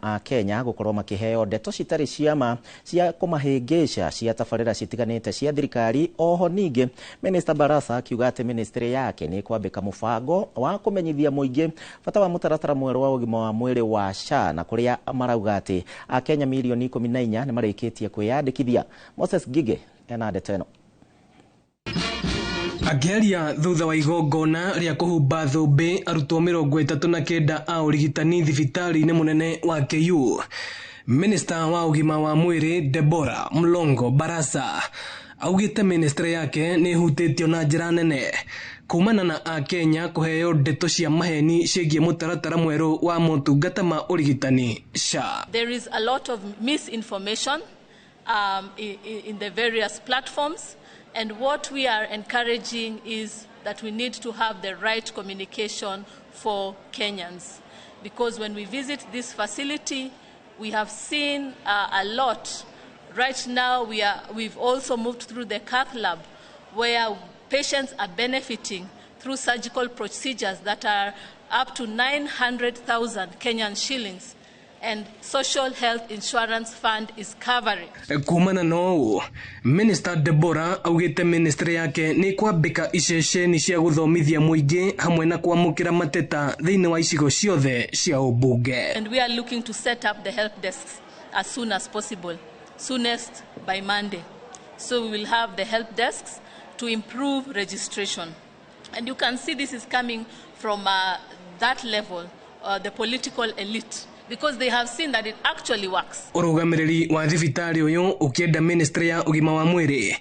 na Akenya gũkorwo makĩheo ndeto citarĩ ciama cia kũmahĩngĩca cia tabarĩra citiganĩte cia thirikari. Oho ningĩ Minister Barasa akiuga atĩ ministry yake nĩ ĩkwambĩka mũbango wa kũmenyithia mũingĩ bata wa mũtaratara mwerũ wa ũgima wa mwĩrĩ wa SHA, na kũrĩa marauga atĩ Akenya mirioni 14 nĩ marĩkĩtie kwĩyandĩkithia. Moses Ngige ena ndeto ĩno. Akĩaria thutha wa igongona rĩa kũhumba thũmbĩ arutwo 39 a ũrigitani thibitarĩ-inĩ mũnene wa KU, Minister wa ũgima wa mwĩrĩ Deborah Mlongo Barasa augĩte ministry yake nĩ ĩhutĩtio na njĩra nene kumana na Akenya kũheo ndeto cia maheni ciĩgiĩ mũtaratara mwerũ wa motungata ma ũrigitani SHA. There is a lot of misinformation in the various platforms, and what we are encouraging is that we need to have the right communication for Kenyans, because when we visit this facility, we have seen a lot. Right now, we've also moved through the cath lab, where patients are benefiting through surgical procedures that are up to 900,000 Kenyan shillings, and Social Health Insurance Fund is covering. Kumana na ũũ, Minister Deborah augĩte ministry yake nĩ kwambĩka iceceni cia gũthomithia mũingĩ hamwe na kwamũkĩra mateta thĩinĩ wa icigo ciothe cia ũmbunge. And we are looking to set up the help desks as soon as possible, soonest by Monday. So we will have the help desks to improve registration. And you can see this is coming from that level, the political elite, because they have seen that it actually works. Ũrũgamĩrĩri wa thibitarĩ ũyũ ũkĩenda ministry ya ũgima wa mwĩrĩ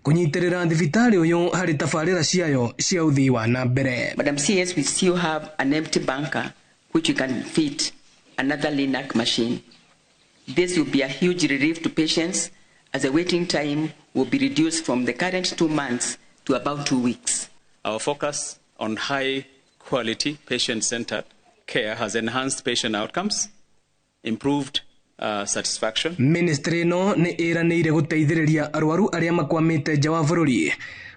kũnyitĩrĩra thibitarĩ ũyũ harĩ tabarĩra ciayo cia ũthii wa na mbere. Madam CS, we still have an empty bunker which we can fit another LINAC machine. This will be a huge relief to patients, as the waiting time will be reduced from the current 2 months to about 2 weeks. Our focus on high quality patient-centered care has enhanced patient outcomes, improved satisfaction. Ministry ĩno nĩ ĩranĩire gũteithĩrĩria arwaru arĩa makwamĩte nja wa bũrũri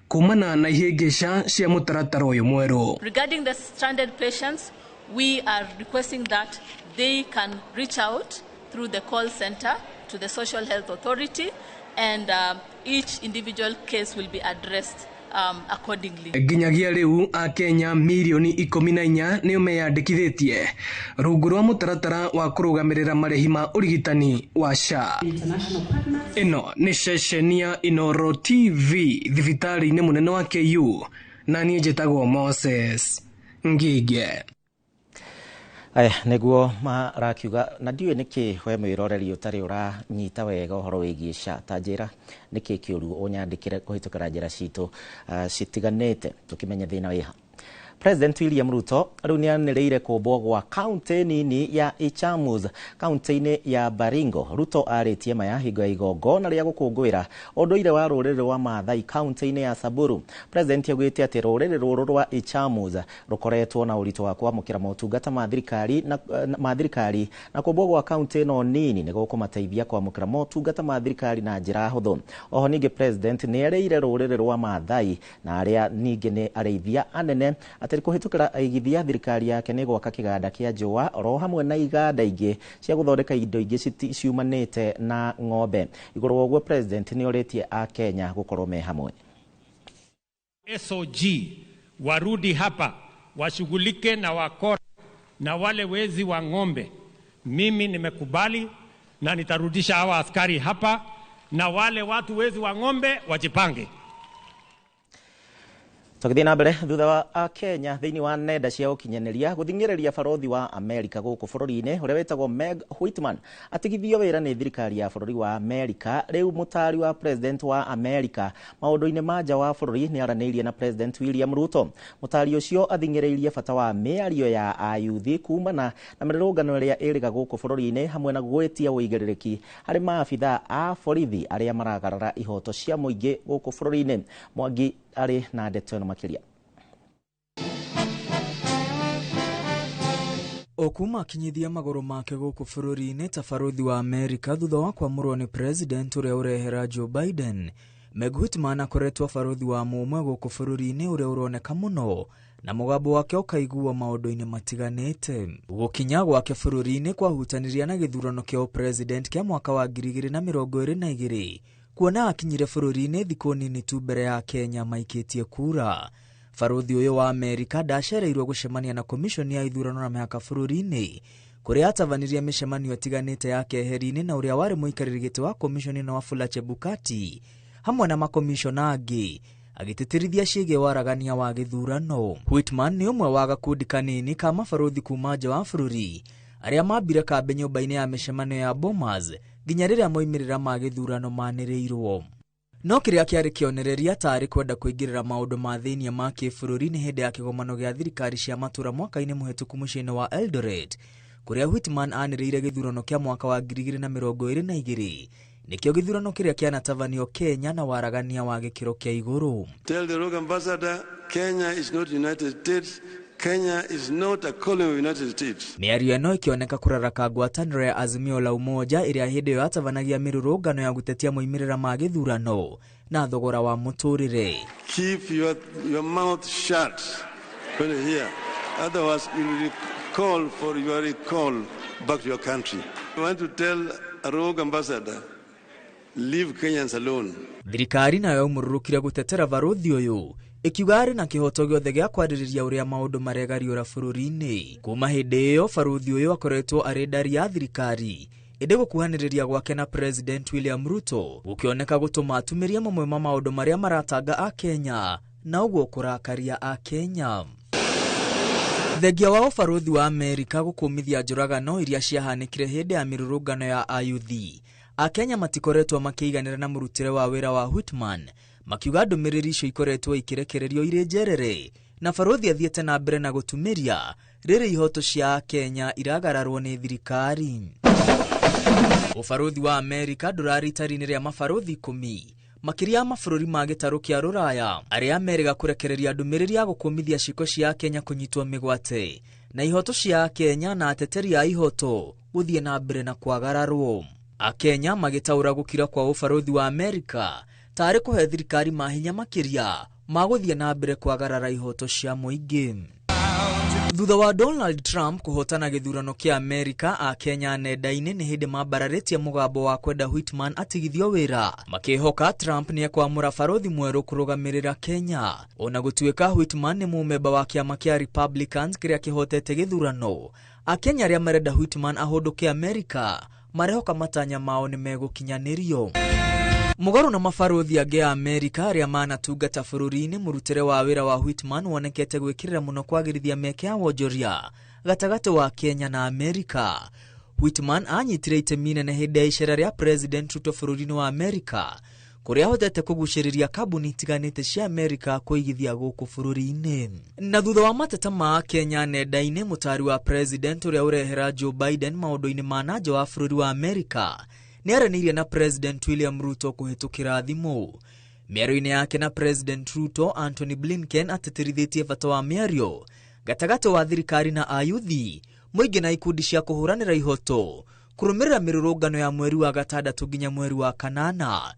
kumana na ihĩngĩca cia mũtaratara ũyũ mwerũ. Regarding the stranded patients, we are requesting that they can reach out through the call center to the Social Health Authority, and each individual case will be addressed accordingly. Nginyagia rĩu Akenya mirioni 14 nĩo meyandĩkithĩtie rungu rwa mũtaratara wa kũrũgamĩrĩra marĩhi ma ũrigitani wa SHA. Ĩno nĩ ceceni ya Inooro TV thibitarĩ-inĩ mũnene wa KU, na niĩ njĩtagwo Moses Ngige. Aya nĩguo marakiuga, na ndiũĩ nĩkĩ we mwĩroreri ũtarĩ ũranyita wega ũhoro wĩgiĩ SHA, ta njĩra nĩkĩ kĩũru ũnyandĩkĩre kũhĩtũkĩra njĩra citũ citiganĩte tũkĩmenye thĩna wĩha. President William Ruto rĩu nĩanĩrĩire kũmbwo gwa kaunti nini ya Ichamus kaunti-inĩ ya Baringo. Ruto arĩtie maya hingo ya igongona rĩa gũkũngũĩra ũndũire wa rũrĩrĩ rwa Maathai kaunti-inĩ ya Samburu. President augĩte atĩ rũrĩrĩ rũrũ rwa Ichamus rũkoretwo na ũritũ wa kwamũkĩra motungata ma thirikari na kũmbwo gwa kaunti ĩno nini nĩ gũkũmateithia kwamũkĩra motungata ma thirikari na njĩra hũthũ. Oho ningĩ President nĩerĩire rũrĩrĩ rwa Maathai na arĩa ningĩ nĩ arĩithia anene atĩ kũhĩtũkĩra aigithia thirikari yake nĩ gwaka kĩganda kĩa njũa oro hamwe na iganda ingĩ cia gũthondeka indo ingĩ ciumanĩte na ng'ombe. Igũrũ wa ũguo President nĩ orĩtie Akenya gũkorwo me hamwe. SOG warudi hapa washughulike na wakora na wale wezi wa ng'ombe. Mimi nimekubali na nitarudisha hawa askari hapa, na wale watu wezi wa ng'ombe wajipange. Tũgĩthiĩ na mbere, thutha wa Akenya thĩinĩ wa nenda cia ũkinyanĩria gũthing'ĩrĩria barothi wa Amerika gũkũ bũrũri-inĩ ũrĩa wĩtagwo Meg Whitman atigithio wĩra nĩ thirikari ya bũrũri wa Amerika. Rĩu mũtaari wa President wa Amerika maũndũ-inĩ ma nja wa bũrũri nĩ aranĩirie na President William Ruto. Mũtaari ũcio athing'ĩrĩirie bata wa mĩario ya ayuthi kumana na mĩrũrũngano ĩrĩa ĩrĩga gũkũ bũrũri-inĩ hamwe na gwĩtia ũigĩrĩrĩki harĩ maabitha a borithi arĩa maragarara ihoto cia mũingĩ gũkũ bũrũri-inĩ. Mwangi arĩ na ndeto ĩno makĩria. Okuma akinyithia magũrũ make gũkũ bũrũri-inĩ ta barothi wa Amerika thutha wa kwamũrwo nĩ President ũrĩa ũrehera Joe Biden. Meg Whitman akoretwo barothi wa mũmwe gũkũ bũrũri-inĩ ũrĩa ũroneka mũno Na mũgambo wake ũkaiguo maũndũ-inĩ matiganĩte. Gũkinya gwake bũrũri-inĩ kwahutanirie na gĩthurano kĩa ũpresident kĩa mwaka wa 2022, kuona akinyire bũrũri-inĩ thikũ nini tu mbere ya Kenya maikĩtie kura. Barũthi ũyũ wa Amerika ndacereirwo gũcemania na komishoni ya ithurano na mĩhaka bũrũri-inĩ, kũrĩa atabanirie mĩcemanio ĩtiganĩte ya keheri-inĩ na ũrĩa warĩ mũikarĩri gĩtĩ wa komishoni na Wafula Chebukati hamwe na makomishona angĩ, agĩtĩtĩrithia ciĩgiĩ waragania wa gĩthurano. Whitman nĩ ũmwe wa gakundi kanini ka mabarũthi kuma nja wa bũrũri arĩa mambire kambĩ nyũmba-inĩ ya mĩcemanio ya Bomas nginya rĩrĩa moimĩrĩra ma gĩthurano manĩrĩirwo. No kĩrĩa kĩarĩ kĩonereria tarĩ kwenda kũingĩrĩra maũndũ ma thĩinĩ ma kĩbũrũri nĩ hĩndĩ ya kĩgomano gĩa thirikari cia matũra mwaka-inĩ mũhĩtũku mũciĩ-inĩ wa Eldoret, kũrĩa Whitman anĩrĩire gĩthurano kĩa mwaka wa 2022 nĩkĩo gĩthurano kĩrĩa kĩanatabanio Kenya na waragania wa gĩkĩro kĩa igũrũ. Tell the rogue ambassador, Kenya is not United States. Kenya is not a colony of United States. Mĩario ĩno ĩkĩoneka kũraraka ngwatanĩro ya Azimio la Umoja ĩrĩa hĩndĩ ĩyo yatabanagia mĩrũrũngano ya gũtetia moimĩrĩra ma gĩthurano na thogora wa mũtũrĩre. Keep your mouth shut when you hear. Otherwise, you will call for your recall back to your country. I want to tell a rogue ambassador, leave Kenyans alone. Thirikari nayo yaumũrũrũkire gũtetera barũthi ũyũ, ĩkiuga arĩ na kĩhoto gĩothe gĩa kwarĩrĩria ũrĩa maũndũ maregariũra bũrũri-inĩ. Kuma hĩndĩ ĩyo barũthi ũyũ akoretwo arĩ ndari ya thirikari, ĩndĩ gũkuhanĩrĩria gwake na President William Ruto gũkĩoneka gũtũma atumĩrie mamwe ma maũndũ marĩa maratanga Akenya na ũguo kũrakaria Akenya. Thengia wa ũbarũthi wa Amerika gũkũmithia njũragano iria ciahanĩkire hĩndĩ ya mĩrũrũngano ya ayuthi, Akenya matikoretwo makĩiganĩra na mũrutĩre wa wĩra wa Whitman, makiuga ndũmĩrĩri icio ikoretwo ikĩrekererio irĩ njerere na barũthi athiĩte na mbere na gũtumĩria rĩrĩ ihoto cia Akenya iragararwo nĩ thirikari. Ũbarũthi wa Amerika ndũrarĩ itari-inĩ rĩa mabarũthi 10 makĩria ya mabũrũri ma gĩtarũ kĩa Rũraya arĩa merĩga kũrekereria ndũmĩrĩri ya gũkũmithia ciĩko cia Kenya kũnyitwo mĩgwate na ihoto cia Kenya na ateteri a ihoto gũthiĩ na mbere na kwagararwo. Akenya magĩtaũra gũkira kwa ũbarũthi wa Amerika tarĩ kũhe thirikari mahinya makĩria ma gũthiĩ na mbere kwagarara ihoto cia mũingĩ. Thutha wa Donald Trump kũhotana gĩthurano kĩa Amerika, Akenya nenda-inĩ nĩ hĩndĩ mambararĩtie mũgambo wa kwenda Whitman atigithio wĩra, makĩhoka Trump nĩ ekwamũra barũthi mwerũ kũrũgamĩrĩra Kenya. Ona gũtuĩka Whitman nĩ mũmemba wa kĩama kĩa Republicans kĩrĩa kĩhotete gĩthurano, Akenya arĩa marenda Whitman ahũndũke Amerika marehoka matanya mao nĩ megũkinyanĩrio. Mũgarũ na mabarũthi angĩ a Amerika arĩa manatungata bũrũri-inĩ, mũrutĩre wa wĩra wa Whitman wonekete gwĩkĩrĩra mũno kwagĩrithia mĩeke ya wonjoria gatagatĩ wa Kenya na Amerika. Whitman anyitire itemi inene hĩndĩ ya icera rĩa President Ruto bũrũri-inĩ wa Amerika, kũrĩa ahotete kũgucĩrĩria kambuni itiganĩte cia Amerika kũigithia gũkũ bũrũri-inĩ. Na thutha wa mateta ma Kenya nenda-inĩ, mũtari wa President ũrĩa ũrehera Joe Biden maũndũ-inĩ ma na nja wa bũrũri wa Amerika nĩaranĩirie na President William Ruto kũhĩtũkĩra thimũ. Mĩario-inĩ yake na President Ruto, Anthony Blinken atĩtĩrithĩtie bata wa mĩario gatagatĩ wa thirikari na ayuthi, mũingĩ na ikundi cia kũhũranĩra ihoto kũrũmĩrĩra mĩrũrũngano ya mweri wa gatandatũ nginya mweri wa kanana.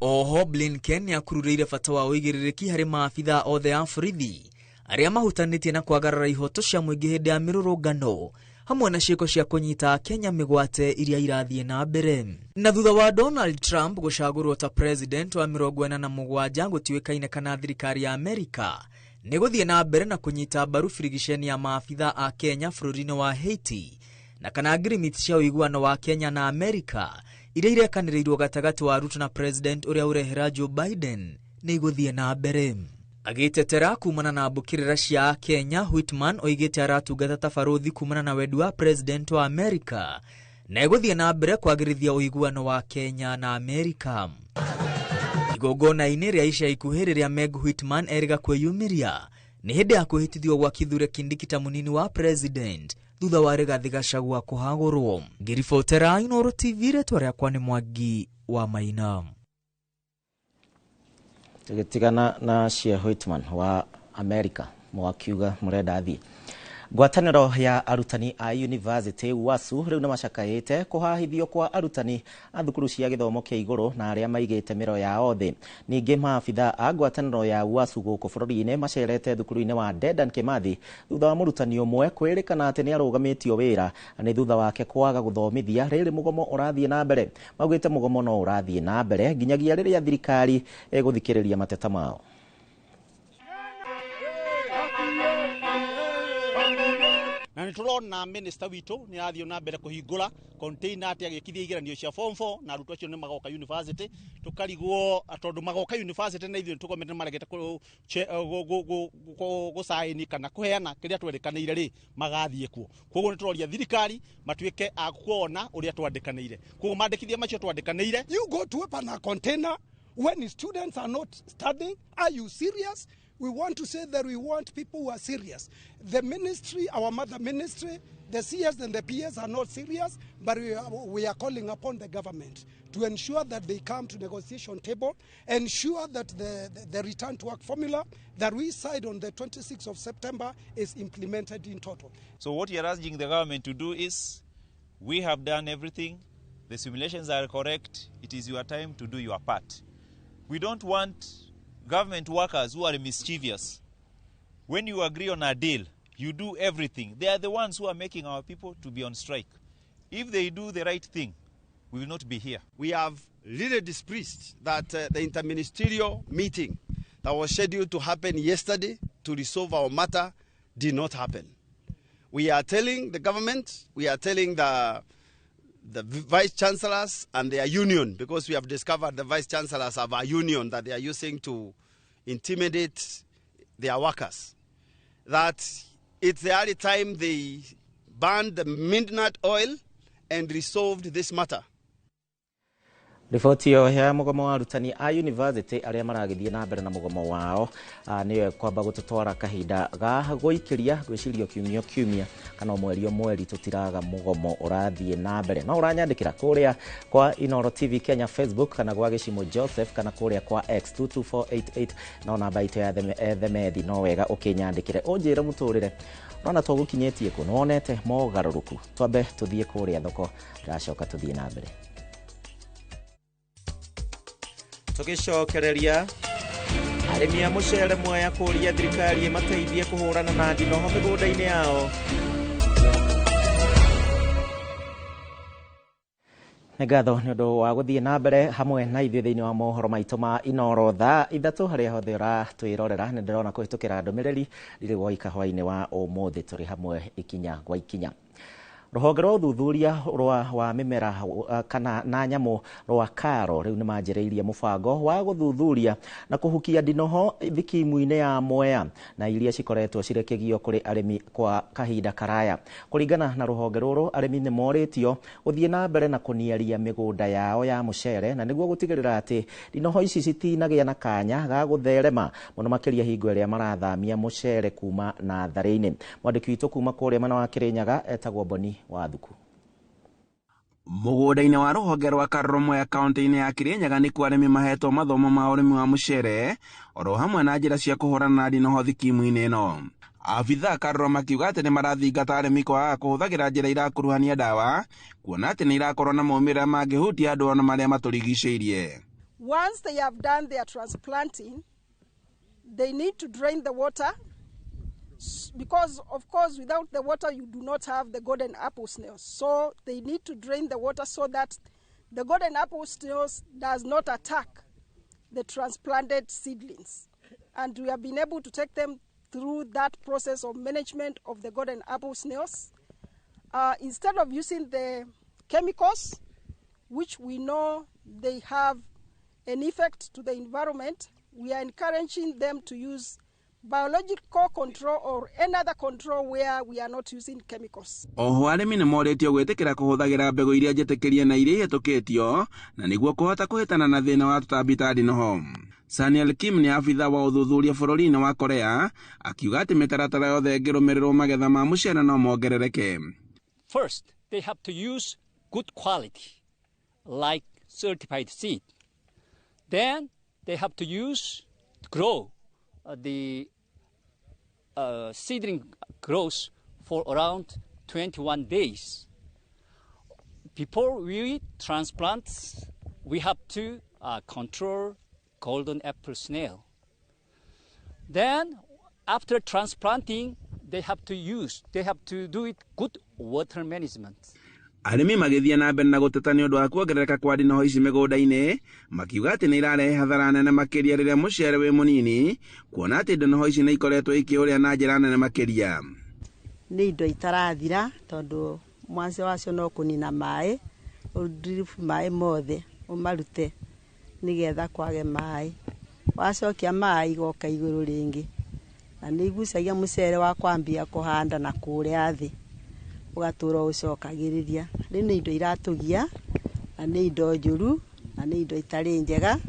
Oho Blinken nĩakururĩire bata wa ũigĩrĩrĩki harĩ maabithaa othe a borithi arĩa mahutanĩtie na kwagarara ihoto cia mũingĩ hĩndĩ ya mĩrũrũngano hamwe na ciĩko cia kũnyita Kenya mĩgwate iria irathiĩ na mbere. Na thutha wa Donald Trump gũcagũrwo ta president wa 47 gũtuĩkaine kana thirikari ya Amerika nĩ gũthiĩ na mbere na kũnyita mbaru birigiceni ya maabithaa a Kenya bũrũri-inĩ wa Haiti na kana ngirimiti cia ũiguano wa Kenya na Amerika iria irekanĩrĩirwo gatagatĩ wa Ruto na president ũrĩa ũrehera Joe Biden nĩ igũthiĩ na mbere. Agĩtetera kumana na mbũkĩrĩra cia Kenya, Whitman oigĩte aratungata ta barũthi kumana na wendi wa president wa Amerika na egũthiĩ na mbere kwagĩrithia ũiguano wa Kenya na Amerika. Igongona-inĩ rĩa ica ikuhĩ rĩrĩa Meg Whitman erĩga kwĩyumĩria nĩ hĩndĩ ya kwĩhĩtithio gwa Kithure Kindiki ta mũnini wa president thutha wa Rigathi Gachagua kũhagũrwo. Ngĩribotera Inooro TV, rĩtwa rĩakwa nĩ Mwangi wa Maina. Tũgĩtigana na Shea Whitman wa America mwakiuga mũrenda athiĩ. Ngwatanĩro ya arutani a university UASU rĩu nĩ macakaĩte kũhahithio kwa arutani a thukuru cia gĩthomo kĩa igũrũ na arĩa maigĩte mĩro yao thĩ. Ningĩ maabitha a ngwatanĩro ya UASU gũkũ bũrũri-inĩ macerete thukuru-inĩ wa Dedan Kimathi thutha wa mũrutani ũmwe kwĩrĩkana atĩ nĩ arũgamĩtio wĩra nĩ thutha wake kwaga gũthomithia rĩrĩ mũgomo ũrathiĩ na mbere. Maugĩte mũgomo no ũrathiĩ na mbere nginyagia rĩrĩa thirikari ĩgũthikĩrĩria mateta mao. Na nä tå rona minister witå nä arathiä na mbere kå hingå container atä agäkithia igeranio cia form 4 na arutwo acio nä magoka university tå karigwo tondå magoka university na ithuä tå gomete maregete gå saini kana kå heana kä rä a twerä rä magathiä kuo. Koguo nä tå roria thirikari matuä ke a kuona å rä a twandä kanä ire, koguo mandäkithia macio twandä kanä ire. You go to open a container when students are not studying. Are you serious? We want to say that we want people who are serious. The ministry, our mother ministry, the CS and the PS are not serious, but we are calling upon the government to ensure that they come to negotiation table, ensure that the return to work formula that we signed on the 26th of September is implemented in total. So what we are asking the government to do is, we have done everything, the simulations are correct, it is your time to do your part. We don't want government workers who are mischievous. When you agree on a deal, you do everything. They are the ones who are making our people to be on strike. If they do the right thing, we will not be here. We have really displeased that the interministerial meeting that was scheduled to happen yesterday to resolve our matter did not happen. We are telling the government, we are telling the vice chancellors and their union, because we have discovered the vice chancellors have a union that they are using to intimidate their workers, that it's the early time they banned the midnight oil and resolved this matter. Riboti ĩyo ya mũgomo wa arutani a university arĩa maragĩthiĩ na mbere na mũgomo wao nĩyo kwamba gũtũtwara kahinda ga gũikĩria gwĩcirio kiumia kiumia kana mweri o mweri tũtiraga mũgomo ũrathiĩ na mbere. No ũranyandĩkĩra kũrĩa kwa Inoro TV Kenya Facebook kana gwa Gĩcimo Joseph kana kũrĩa kwa X 22488 no namba itũ ya themethi no wega ũkĩnyandĩkĩre ũnjĩre mũtũrĩre ũrona tũgũkinyĩtie kũ nĩwonete mogarũrũku. Twambe tũthiĩ kũrĩa thoko ndĩracoka tũthiĩ na mbere. Tũgĩcokereria arĩmi a mũcere Mwea kũria thirikari ĩmateithie kũhũrana na ndinoho mĩgũnda-inĩ yao. Nĩ ngatho nĩ ũndũ wa gũthiĩ na mbere hamwe na ithuĩ thĩinĩ wa mohoro maitũ ma Inoro thaa 3 harĩa hothe ũratwĩrorera. Nĩ ndĩrona kũhĩtũkĩra ndũmĩrĩri ndirĩ woika hwaĩ-inĩ wa ũmũthĩ tũrĩ hamwe ikinya gwa ikinya. Rũhonge rwa ũthuthuria wa mĩmera kana na nyamũ rwa KALRO rĩu nĩmanjĩrĩirie mũbango wa gũthuthuria na kũhukia ndinoho thikimu-inĩ ya Mwea na iria cikoretwo cirĩ kĩgio kũrĩ arĩmi kwa kahinda karaya. Kũringana na rũhonge rũrũ, arĩmi nĩ morĩtio gũthiĩ na mbere na kũniaria mĩgũnda yao ya mũcere na nĩguo gũtigĩrĩra atĩ ndinoho ici citinagĩa na kanya ga gũtherema mũno makĩria hingo ĩrĩa marathamia mũcere kuma natharĩ-inĩ. Mwandĩki witũ kuma kũrĩa mwena wa Kĩrĩnyaga etagwo Boni Wathuku. Mũgũnda-inĩ wa rũhonge rwa KALRO Mwea kaunti-inĩ ya Kĩrĩnyaga nĩkuo arĩmi mahetwo mathomo ma ũrĩmi wa mũcere oro hamwe na njĩra cia kũhũrana na ndinoho thikimu-inĩ ĩno. Abithaa KALRO makiuga atĩ nĩ marathingata arĩmi kwaga kũhũthagĩra njĩra irakuruhania ndawa kuona atĩ nĩ irakorwo na maumĩrĩra mangĩhutia andũ ona marĩa matũrigicĩirie. Once they have done their transplanting, they need to drain the water, because of course without the water you do not have the golden apple snails. So they need to drain the water so that the golden apple snails does not attack the transplanted seedlings. And we have been able to take them through that process of management of the golden apple snails. Instead of using the chemicals, which we know they have an effect to the environment, we are encouraging them to use biological control or another control where we are not using chemicals. Oho arĩmi nĩ morĩtio gwĩtĩkĩra kũhũthagĩra mbegũ iria njĩtĩkĩrie na iria ihĩtũkĩtio na nĩguo kũhota kũhĩtana na thĩna wa tũtambi ta ndinoho. Saniel Kim nĩ abitha wa ũthuthuria bũrũri-inĩ wa Korea akiuga atĩ mĩtaratara yothe ĩngĩrũmĩrĩrwo magetha ma mũcere no mongerereke. First, they have to use good quality like certified seed. Then they have to use grow the seedling grows for around 21 days. Before we transplant, we have to control golden apple snail. Then, after transplanting, they have to do it good water management. Arĩmi magĩthiĩ na mbere na gũteta nĩ ũndũ wa kuongerereka kwa ndinoho ici mĩgũnda-inĩ, makiuga atĩ nĩ irarehe hathara nene makĩria rĩrĩa mũcere wĩ mũnini, kuona atĩ ndinoho ici nĩ ikoretwo ikĩũrĩa na njĩra nene makĩria. Nĩ indo itarathira tondũ mwanzo wacio no kũnina maĩ, ũndiribu maĩ mothe ũmarute nĩgetha kwage maĩ. Wacokia maĩ igoka igũrũ rĩngĩ, na nĩ igucagia mũcere wa kwambia kũhanda na kũrĩa thĩ, ũgatũra ũcokagĩrĩria. Rĩu nĩ indo iratũgia na nĩ indo njũru na nĩ indo itarĩ njega,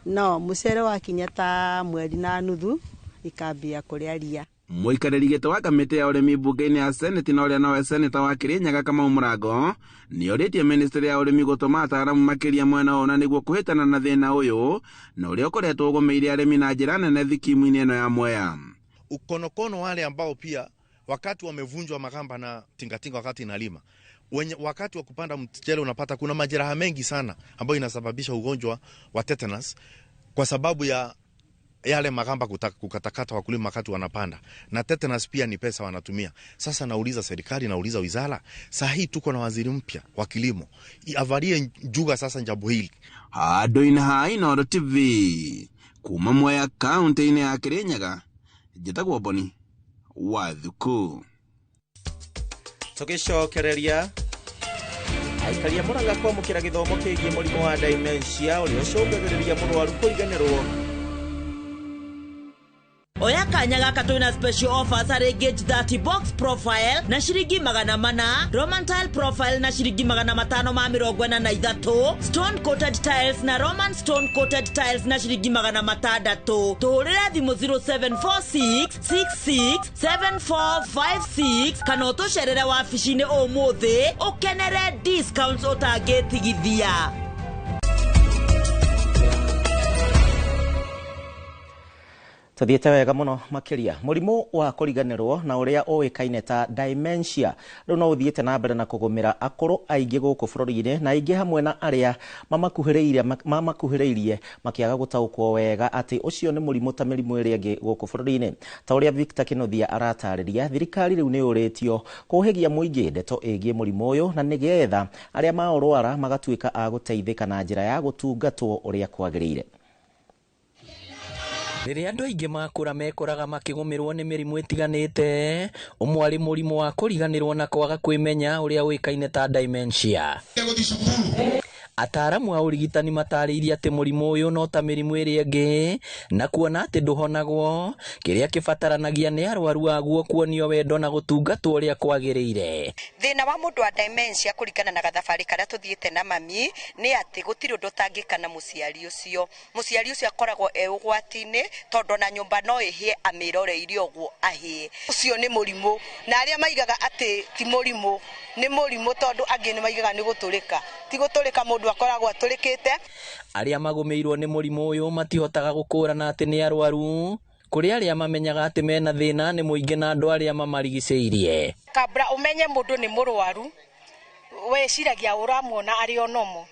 no mũcere wakinya ta mweri na nuthu ikambia kũrĩa ria. Mũikarĩri gĩtĩ wa kamĩtĩ ya ũrĩmi mbunge-inĩ ya Senate na ũrĩa nowe seneta wa Kirinyaga Kamau Mũrango nĩ orĩtie ministry ya ũrĩmi gũtũma ataaramu makĩria mwena ũyũ na nĩguo kũhĩtana na thĩna ũyũ na ũrĩa ũkoretwo ũgũmĩire arĩmi na njĩra nene thikimu-inĩ ĩno ya Mwea. Ukonokono wale ambao pia wakati wamevunjwa magamba na tingatinga wakati inalima, wakati wa kupanda mchele unapata kuna majeraha mengi sana ambayo inasababisha ugonjwa wa tetanus kwa sababu ya yale magamba kukatakata wakulima wakati wanapanda, na tetanus pia ni pesa wanatumia. Sasa nauliza serikali, nauliza wizara, saa hii tuko na waziri mpya wa kilimo, avalie njuga sasa jambo hili. Handũ-inĩ ha Inooro TV kuma Mwea kaunti-inĩ ya Kirinyaga, njĩtagwo Boni Wathuku. Tũgĩcokereria aikaria Murang'a kwamũkĩra gĩthomo kĩgiĩ mũrimũ wa dementia ũrĩa ũcũngagĩrĩria mũrwaru kũriganĩrwo. Oya kanya gaka twina special offers harĩ Gauge 30 box profile na ciringi 400, Roman tile profile na ciringi 543, stone coated tiles na Roman stone coated tiles na ciringi 600. Tũhũrĩre thimũ 0746 66 7456 kana ũtũcerere wabici-inĩ ũmũthĩ ũkenere discounts ũtangĩtigithia. Tuthiĩte wega mũno makĩria. Mũrimũ wa kũriganĩrwo na ũrĩa ũĩkaine ta dementia rĩu no ũthiĩte na mbere na kũgũmĩra akũrũ aingĩ gũkũ bũrũri-inĩ, na aingĩ hamwe na arĩa mamakuhĩrĩirie makĩaga gũtaũkwo wega atĩ ũcio nĩ mũrimũ ta mĩrimũ ĩrĩa ĩngĩ gũkũ bũrũri-inĩ. Ta ũrĩa Victor Kĩnuthia aratarĩria, thirikari rĩu nĩ yũrĩtio kũhĩgia mũingĩ ndeto ĩgiĩ mũrimũ ũyũ na nĩgetha arĩa maũrwara magatuĩka a gũteithĩka na njĩra ya gũtungatwo ũrĩa kwagĩrĩire. Rĩrĩa andũ aingĩ makũra mekoraga makĩgũmĩrwo nĩ mĩrimũ ĩtiganĩte, ũmwe arĩ mũrimũ wa kũriganĩrwo na kwaga kwĩmenya ũrĩa ũĩkaine ta dementia. Ataaramu a ũrigitani matarĩirie atĩ mũrimũ ũyũ no ta mĩrimũ ĩrĩa ĩngĩ, na kuona atĩ ndũhonagwo, kĩrĩa kĩbataranagia nĩ arwaru aguo kuonio wendo na gũtungatwo ũrĩa kwagĩrĩire. Thĩna wa mũndũ wa dementia kũringana na gathabarĩ karĩa tũthiĩte na mami nĩ atĩ gũtirĩ ũndũ ũtangĩka na mũciari ũcio. Mũciari ũcio akoragwo e ũgwati-inĩ tondũ ona nyũmba no ĩhĩe amĩroreire ũguo ahĩe. Ũcio nĩ mũrimũ, na arĩa maigaga atĩ ti mũrimũ nĩ mũrimũ tondũ angĩ nĩ maigaga nĩ gũtũrĩka. Ti gũtũrĩka, mũndũ akoragwo atũrĩkĩte. Arĩa magũmĩirwo nĩ mũrimũ ũyũ matihotaga gũkũrana atĩ nĩ arwaru. Kũrĩ arĩa mamenyaga atĩ mena thĩna nĩ mũingĩ na andũ arĩa mamarigicĩirie. Kabla ũmenye mũndũ nĩ mũrwaru, weciragia ũramuona arĩ o nomo,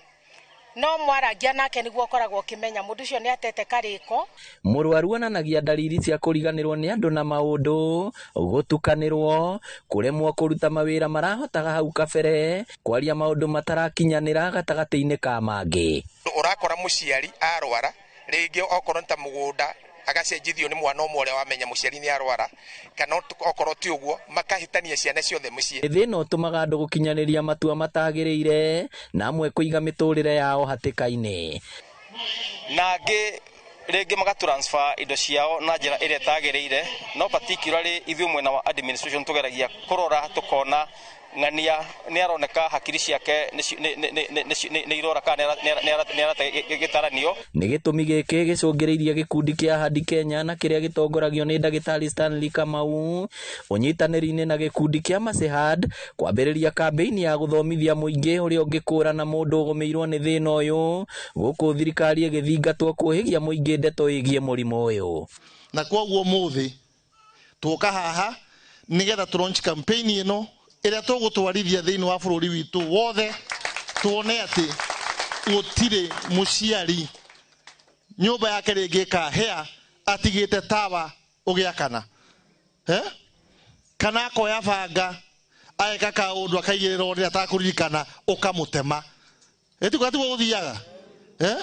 no mwarangia nake nĩguo ũkoragwo ũkĩmenya mũndũ ũcio nĩ atete karĩko. Mũrwaru onanagia ndariri cia kũriganĩrwo nĩ andũ na maũndũ, gũtukanĩrwo, kũremwo kũruta mawĩra marahotaga hau kabere, kwaria maũndũ matarakinyanĩra gatagatĩ-inĩ ka mangĩ. Ũrakora mũciari arwara, rĩngĩ okorwo nĩ ta mũgũnda agacenjithio nĩ mwana ũmwe ũrĩa wamenya mũciari nĩ arwara, kana okorwo ti ũguo makahĩtania ciana ciothe mũciĩ. Thĩna ũtũmaga andũ gũkinyanĩria matua matagĩrĩire na amwe kũiga mĩtũrĩre yao hatĩka-inĩ. Na angĩ rĩngĩ magatransfer indo ciao na njĩra ĩrĩa ĩtagĩrĩire, no particularly ithuĩ mwena wa administration tũgeragia kũrora tũkona ng'ania nĩ aroneka hakiri ciake nĩ irora kana nĩ arate gĩtaranio. Nĩ gĩtũmi gĩkĩ gĩcũngĩrĩirie gĩkundi kĩa Ahadi Kenya na kĩrĩa gĩtongoragio nĩ ndagĩtarĩ Stanley Kamau ũnyitanĩri-inĩ na gĩkundi kĩa Masehad kwambĩrĩria kambĩini ya gũthomithia mũingĩ ũrĩa ũngĩkũrana mũndũ ũgũmĩirwo nĩ thĩna ũyũ, gũkũ thirikari ĩgĩthingatwo kũhĩgia mũingĩ ndeto ĩgiĩ mũrimũ ũyũ. Na kwoguo mũthĩ tũka haha Nĩgetha tũ launch campaign ĩno ĩrĩa tũgũtwarithia thĩinĩ wa bũrũri witũ wothe, tuone atĩ gũtirĩ mũciari nyũmba yake rĩngĩ ĩkahĩa atigĩte tawa ũgĩakana, eh? Kana akoya banga ageka kaũndũ akaigĩrĩra ũrĩa atakũririkana ũkamũtema, ĩtiguo gũthiaga, eh?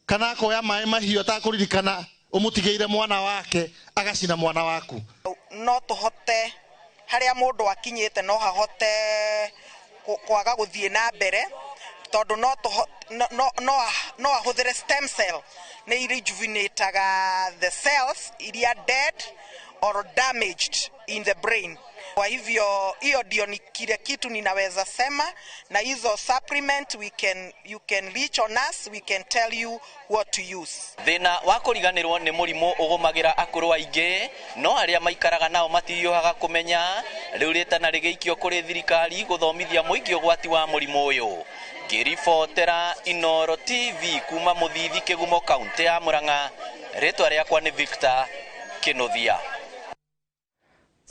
Kana akoya maĩ mahiũ atakũririkana ũmũtigĩire mwana wake agacina mwana waku. No tũhote harĩa mũndũ akinyĩte no hahote kwaga gũthiĩ na mbere tondũ no ahũthĩre stem cell nĩ rejuvenataga the cells iria dead or damaged in the brain. Kwa hivyo hiyo ndio ni kile kitu ninaweza sema, na hizo supplement we can, you can reach on us, we can tell you what to use. Thĩna wa kũriganĩrwo nĩ mũrimũ ũgũmagĩra akũrũ aingĩ, no arĩa maikaraga nao matihiũhaga kũmenya. Rĩu rĩtana rĩgĩikio kũrĩ thirikari gũthomithia mũingĩ ũgwati wa mũrimũ ũyũ. Ngĩribotera Inooro TV kuma Mũthithi Kĩgumo, kaũntĩ ya Murang'a, rĩtwa rĩakwa nĩ Victor Kĩnuthia.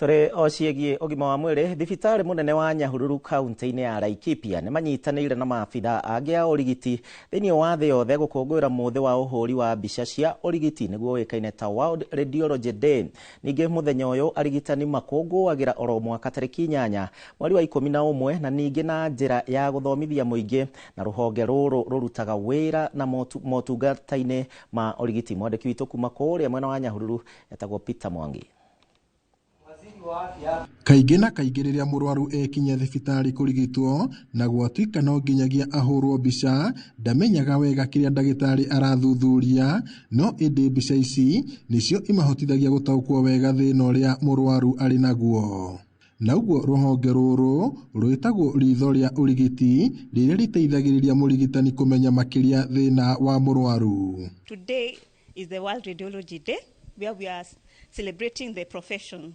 Tũrĩ o ciĩgiĩ ũgima wa mwĩrĩ, thibitarĩ mũnene wa Nyahururu kaunti-inĩ ya Laikipia nĩ manyitanĩire na maabitha angĩ a ũrigiti thĩinĩ wa thĩ yothe gũkũngũĩra mũthĩ wa ũhũri wa mbica cia ũrigiti nĩguo ũĩkaine ta World Radiology Day. Ningĩ mũthenya ũyũ arigitani makũngũagĩra oro mwaka tarĩki 8 mweri wa 11, na ningĩ na njĩra ya gũthomithia mũingĩ na rũhonge rũrũ rũrutaga wĩra na motungata-inĩ ma ũrigiti. Mwandĩki witũ kuma kũrĩa mwena wa Nyahururu etagwo Peter Mwangi. Kaingĩ na kaingĩ rĩrĩa mũrwaru ekinya thibitarĩ kũrigitwo na gwatuĩka no nginyagia ahũrwo mbica, ndamenyaga wega kĩrĩa ndagĩtarĩ arathuthuria, no ĩndĩ mbica ici nĩcio imahotithagia gũtaũkwo wega thĩna ũrĩa mũrwaru arĩ naguo. Na ũguo rũhonge rũrũ rwĩtagwo ritho rĩa ũrigiti rĩrĩa rĩteithagĩrĩria mũrigitani kũmenya makĩria thĩna wa mũrwaru. Today is the World Radiology Day, where we are celebrating the profession,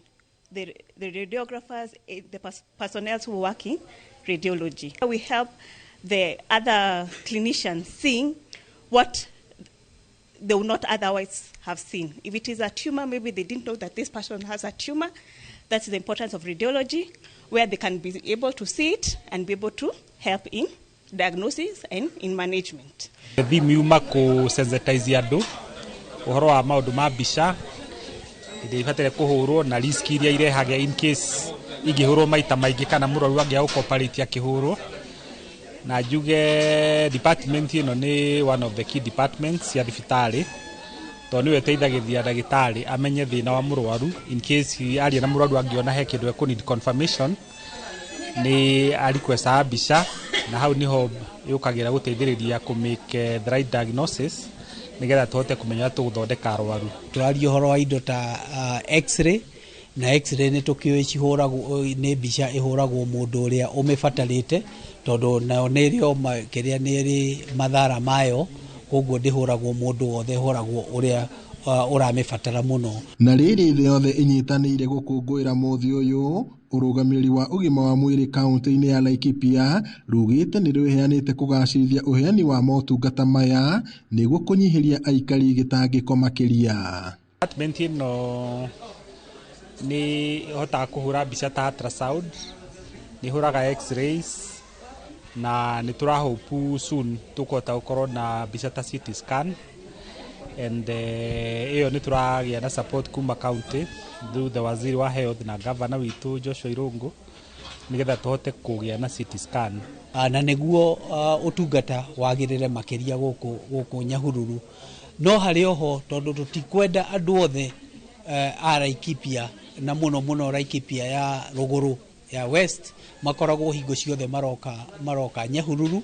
the radiographers, the personnel who work in radiology. We help the other clinicians seeing what they would not otherwise have seen. If it is a tumor, maybe they didn't know that this person has a tumor. That's the importance of radiology, where they can be able to see it and be able to help in diagnosis and in management. Theme yuma kũ sensitize andũ ũhoro wa maũndũ ma mbica iria ibataire kũhũrwo na risk iria irehage in case ingĩhũrwo maita maingĩ kana mũrwaru angĩaga gũcooperate akĩhũrwo. Na njuge department ĩno nĩ one of the key departments cia thibitarĩ tondũ nĩyo ĩteithagĩrĩria ndagĩtarĩ amenye thĩna wa mũrwaru in case aria na mũrwaru angĩona he kĩndũ ekũ need confirmation nĩ a request mbica, na hau niho yũkagĩra gũteithĩrĩria kũ make the right diagnosis nĩgetha tũhote kũmenya ũrĩa tũgũthondeka arwaru. Tũraria ũhoro wa indo ta x-ray, na x-ray nĩ tũkĩũĩ cihũragwo nĩ mbica ĩhũragwo mũndũ ũrĩa ũmĩbatarĩte, tondũ nayo nĩ ĩrĩ kĩrĩa nĩ ĩrĩ mathara mayo, koguo ndĩhũragwo mũndũ wothe, ĩhũragwo ũrĩa ũramĩbatara mũno. Na rĩrĩ thĩ yothe ĩnyitanĩire gũkũngũĩra mũthĩ ũyũ, ũrũgamĩrĩri wa ũgima wa mwĩrĩ kaunti-inĩ ya Laikipia rugĩte nĩ rwĩheanĩte kũgacĩrithia ũheani wa motungata maya nĩguo kũnyihĩria aikari gĩtangĩko makĩria. Department ĩno nĩ ĩhotaga kũhũra mbica ta ultrasound, nĩ ĩhũraga x-rays, na nĩ tũra hope soon tũkũhota gũkorwo na mbica ta CT scan, and ĩyo nĩ tũragĩa na support kuma county through the waziri wa health na governor witũ Joshua Irungu nĩgetha tũhote kũgĩa na CT scan. Na nĩguo ũtungata wagĩrĩre makĩria gũkũ Nyahururu. No harĩ oho tondũ tũtikwenda andũ othe a Laikipia na mũno mũno Laikipia ya rũgũrũ ya West makoragwo hingo ciothe maroka Nyahururu,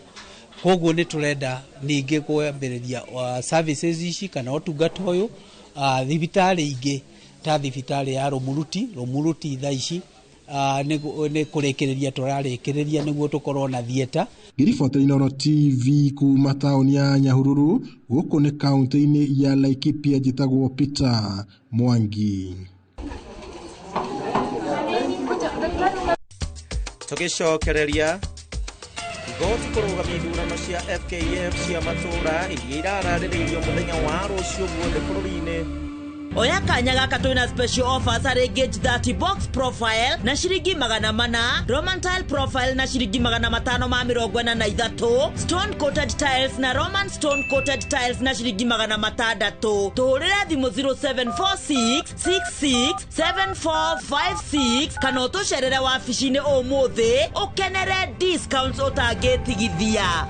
koguo nĩ tũrenda ningĩ kwambĩrĩria services ici kana ũtungata ũyũ thibitarĩ ingĩ ta thibitarĩ ya Rũmuruti thaa ici nĩ kũrĩkĩrĩria tũrarĩkĩrĩria nĩguo tũkorwo na theatre. Ngĩribotera Inooro TV kuma taũni ya Nyahururu gũkũ nĩ kaunti-inĩ ya Laikipia, njĩtagwo Peter Mwangi. Tũgĩcokereria igoti kũrũgamia ithurano cia FKF cia matũũra iria irararĩrĩirio mũthenya wa rũciũ guothe bũrũri-inĩ. Oya kanya gaka twina special offers harĩ gauge 30 box profile na ciringi 400, Roman tile profile na ciringi 543, stone coated tiles na Roman stone coated tiles na ciringi 600. Tũhũrĩre thimũ 0746 66 7456 kana ũtũcerere wabici-inĩ ũmũthĩ ũkenere discounts ũtangĩtigithia.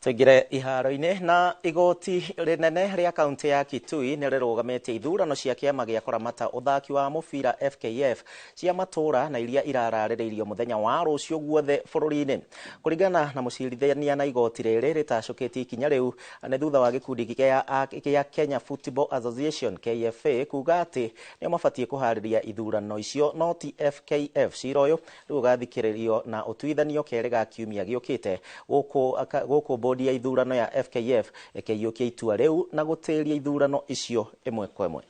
Tũingĩre iharo-inĩ na igoti rĩnene rĩa kaunti ya Kitui nĩ rĩrũgamĩtie ithurano cia kĩama gĩa kũramata ũthaki wa mũbira FKF cia matũra na iria irararĩrĩirio mũthenya wa rũciũ guothe bũrũri-inĩ. Kũringana na mũcirithania na igoti rĩrĩ rĩtacũkĩtie ikinya rĩu nĩ thutha wa gĩkundi gĩa Kenya Football Association KFA kuga atĩ nĩo mabatiĩ kũharĩria ithurano icio no ti FKF. Cira ũyũ rĩu ũgathikĩrĩrio na ũtuithanio kerĩ ga kiumia gĩũkĩte gũkũ bodi ya ithurano ya FKF ĩkĩiyũkia itua rĩu na gũtĩria ithurano icio ĩmwe kwa ĩmwe.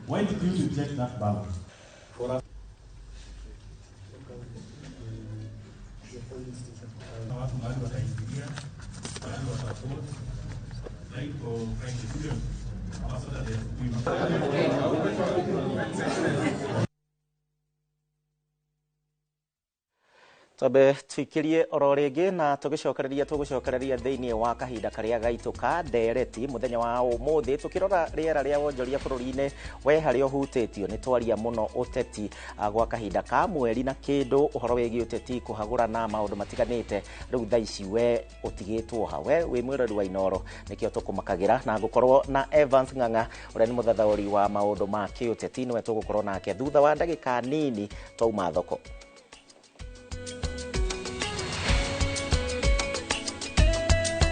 Why did you reject that ballot? Watu mahali wataingilia, mahali watavote, like for decision. Twambe tuikirie oro rĩngĩ na tũgĩcokereria tũgũcokereria thĩinĩ wa kahinda karĩa gaitũ ka ndereti mũthenya wa ũmũthĩ tũkĩrora rĩera rĩa wonjoria bũrũri-inĩ we harĩa ũhutĩtio nĩ twaria mũno ũteti gwa kahinda ka mweri na kĩndũ ũhoro wĩgiĩ ũteti kũhagũrana maũndũ matiganĩte rĩu thaa ici we ũtigĩtwo ha we wĩ mwĩrori wa Inooro nĩkĩo tũkũmakagĩra na ngũkorwo na Evans Ng'ang'a ũrĩa nĩ mũthathaũri wa maũndũ ma kĩũteti nĩwe tũgũkorwo nake thutha wa ndagĩka nini twauma thoko.